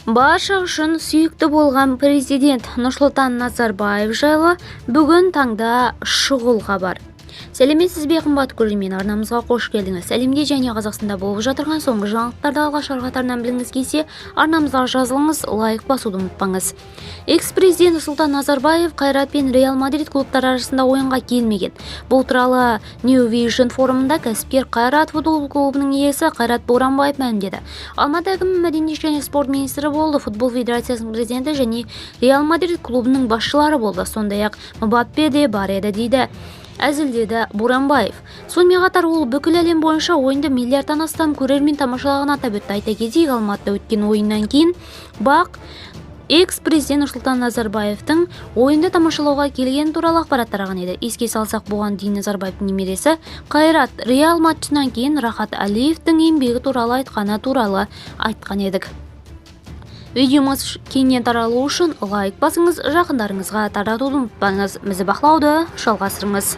Барша үшін сүйікті болған президент Нұрсұлтан Назарбаев жайлы бүгін таңда шұғыл хабар. Сәлеметсіз бе, қымбат көрермен! Арнамызға қош келдіңіз! Әлемде және Қазақстанда болып жатырған соңғы жаңалықтарды алғашқылар қатарынан білгіңіз келсе, арнамызға жазылыңыз, лайк басуды ұмытпаңыз. Экс-президент Нұрсұлтан Назарбаев Қайрат пен Реал Мадрид клубтары арасында ойынға келмеген. Бұл туралы New Vision форумында кәсіпкер, Қайрат футбол клубының иесі Қайрат Боранбаев мәлімдеді. Алматы әкімі, мәдениет және спорт министрі болды, футбол федерациясының президенті және Реал Мадрид клубының басшылары болды, сондай-ақ Мбаппе де бар еді, дейді әзілдеді Боранбаев. Сонымен қатар ол бүкіл әлем бойынша ойынды миллиардтан астам көрермен тамашалағанын атап өтті. Айта кетейік, Алматыда өткен ойыннан кейін БАҚ экс-президент Нұрсұлтан Назарбаевтың ойынды тамашалауға келгені туралы ақпарат тараған еді. Еске салсақ, бұған дейін Назарбаевтың немересі Қайрат Реал матчынан кейін Рахат Әлиевтің еңбегі туралы айтқаны туралы айтқан едік. Видеомыз кеңінен таралуы үшін лайк басыңыз, жақындарыңызға таратуды ұмытпаңыз. Бізді бақылауды жалғастырыңыз.